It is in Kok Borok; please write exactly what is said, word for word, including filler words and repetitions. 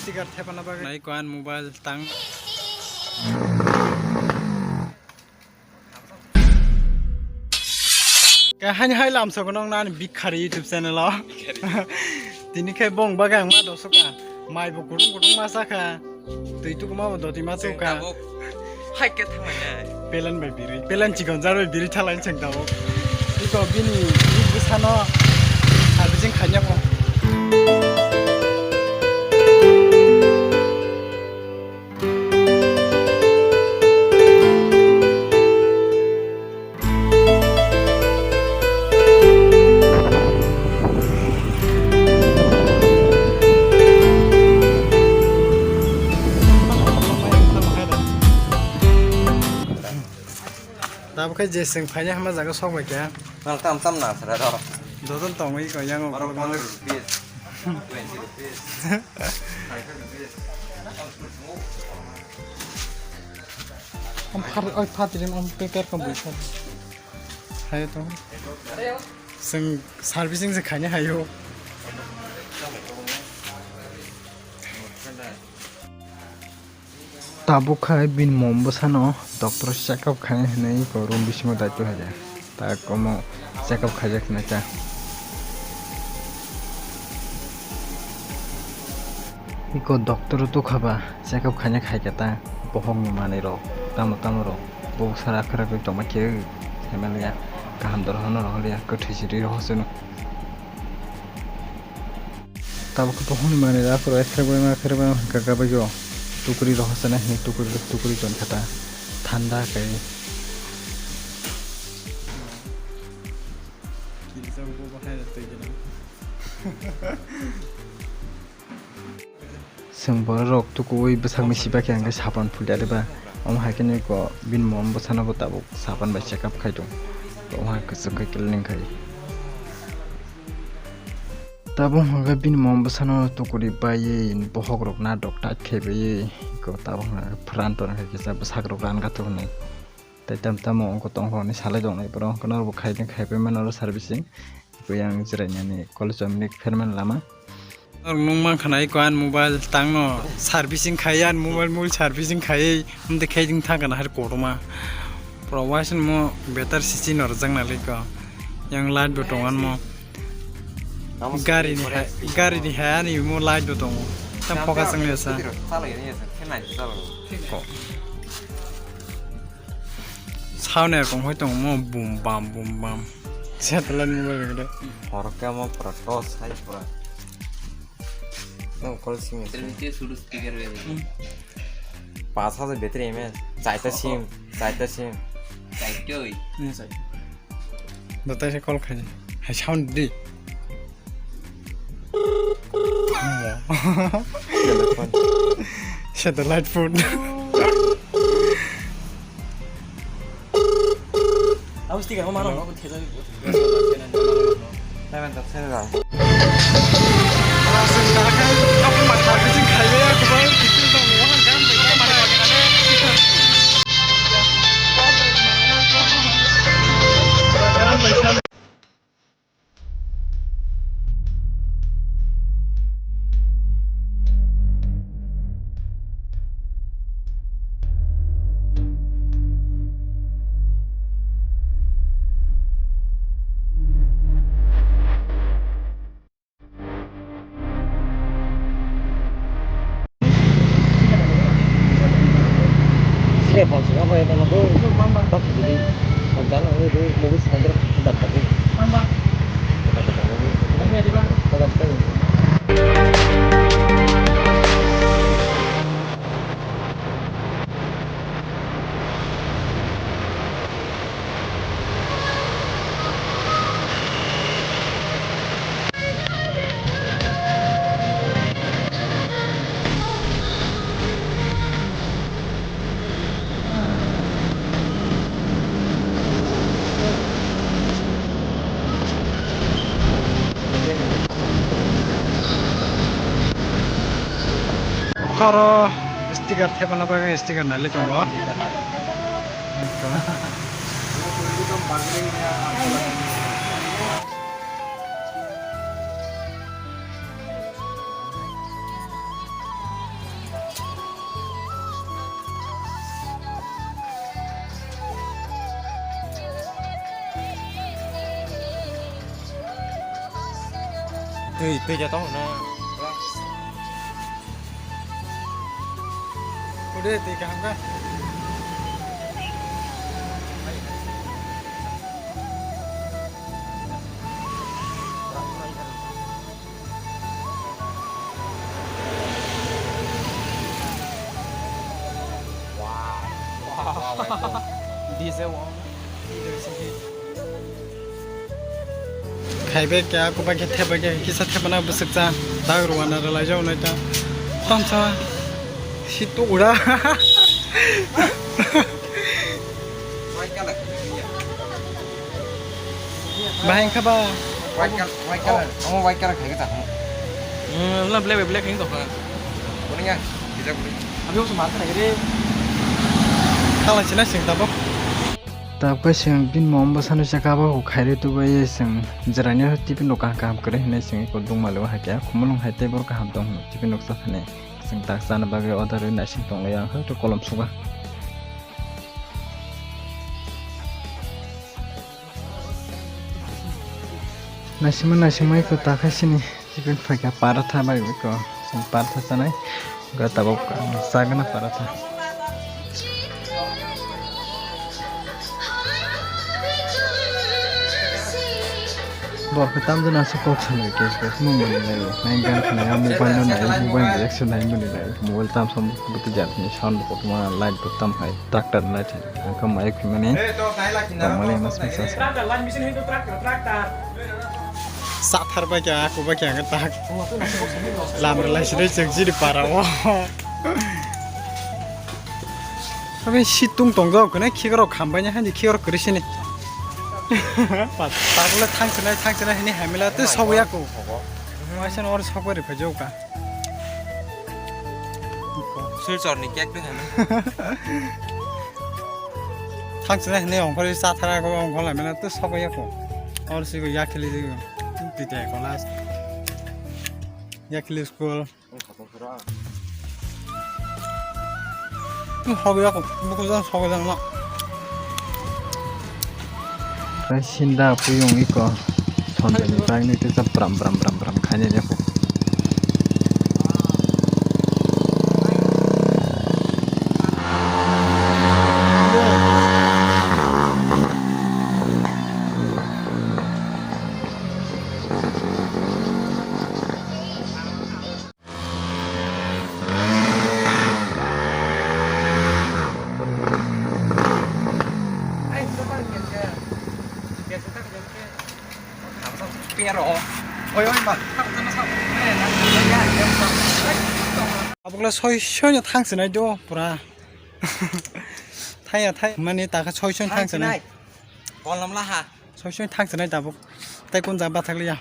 Sticker thepana bagwi. Nai kuan mobile tang. Kahani hai lam sokono nani bikhari YouTube channel o. Tini khe bong bagwi ang ma dosoka. Mai bo kutung kutung ma sakha. Twi tukuma bo doti ma tukha. Hai khe thangmani. Pelan bai biri. Pelan chikon jar bai biri thalai cheng tabo. Iko bini bini bwsano servicing khaina pho. Tabuk khe je chwng phaina hwnma jaga sok bai kha. Nang tam tam na sara ro. Joto tongwi ko yang o. Oro pondro rupees, twenty rupees, thirty rupees. Am khar oi phatri am paper ko bui khar. Hayo to. Chwng servicing se khaina hayo. Tabuk khai bini mom bwsano doctor check up khai hinwi iko room bisingo daitwi hai. Tak omo check up khaijak hinwi ta. Iko doctor o tukha ba check up khaina khai khe ta bohok ni manwi rok tamo tamo rok bo sara kwrak tongma khe family ya kaham dor hono rohor ya kwthwi siri rohor seno. Tabuk khe bohokni manwi rok aphuru ekhrek bai ma ekhrek bai ma hwnkha khe bai o tukuri rohor sana hini tukuri tukuri ton kha ta thanda kai. Chwng borok rok tukuwi bwsakni siba khe hwnkhe sapan phulya diba omo hai khe nui ko bini mom bwsano bo tabuk sapan bai check up khai tongo omo hai kwchwng khe cleaning khai. Tabuk hwnkhe bini mom bwsano tukuri baiwi bohok rok nadok tait khai baiwi ko tabuk hwnkhe pran ton khe kisa bwsak rok ran gathok hinwi tei tam tamo wngkha tongkha hwnwi salai tongnai borok hwnkhe norokbo khai khai pai mano oro servicing. Tei ang chwrainani college o mini phermani lama. Norok nung mankha na iko ani mobile tangno servicing khai ani mobile mobile servicing khai. Amtwi khai jing thangkha na hari kotorma. Pura waising mo better sisi norjak na liko. Yang light bo tongo ani mo. Gari ni hai gari ni hai ani mo light bo tongo. Tam focus ang ya sa. Sound er kong hoi tongo mo bum bam bum bam. Satellite mobile gede. Horokhe mo pura torch hai pura. Nang call simi. Three G sudu speaker be. Pas hajar battery M S. Chaita sim, chaita sim. Chaitoi. Ni sai. Dotai se call khai. Hai sound di. Satellite phone. Abo sticker mo mano. Oro sticker thepana bagwi sticker nai le tongo. Twi, twi ja tong na. Udah, twi kaham kha. Wow. Wow, wow, wow. Diesel. Khaibai khe, aku bai khe thepbai khe, kisa thepana bwswk cha, tak rwna rwlai jago nai ta. Tamsa, si to ura. White color. Bahai wngkha ba? White color, white color. Oh. Omo white color khai khe ta. Hmm, na black, black wngkha. Kuning ya, bisa kuning. Abi oso mar khai re. Kala sina sing tabok. Tabuk khe chwng bini mom bwsano se kabo khairwi tubui chwng jwraino tiffin rok kaham kaham kwrwi hwnwi chwng eko dungmali o hai khe khumulwng hai tei borok kaham tong hwnwi tiffin rok cha thani chwng tak chana bagwi order rwi naising tonglai ang hai kolom suga. Naisingma naisingma eko ta khai sini. Chicken phaikha paratha bai eko, chwng paratha chanai, tabuk chagana paratha. Borok khe tamjani aswk kok salai khe, khe mung mani lai, nai gan khnai, mobile no nai, mobile reaction nai mani lai, mobile tam sam bwtwi jat ni sound bo kotorma light bo tam hai, tractor light hai, ang khe mai khimani, tongmani mas mas sa. Sathar bai kha, aku bai kha, tak. Lam rwlai sini chwng chini para o. Abi situng tong jao kene, khikrok khambai nya, hani khikrok kwrwi sini. Takle thang sini, thang sini, hini hamila te sobo ya ko. Maisen or sokori phai jao ka. Silchor ni cake to heno. Thang sini hini ongkhor sa thara ko ongkhor la mena te sobo ya ko. Or sigo ya khili sigo. Tite ko last. Ya khili school. Hobi ako, buku jang sogo jang na. Sinda puyung iko, sonjani bagni tisa bram bram bram bram khainani ako. Abokle soi soi no thang sinai do pura. Thaya thai mani taka soi soi thang sinai. Kolam laha. Soi soi thang sinai tabuk. Tai kun ja bathak liya.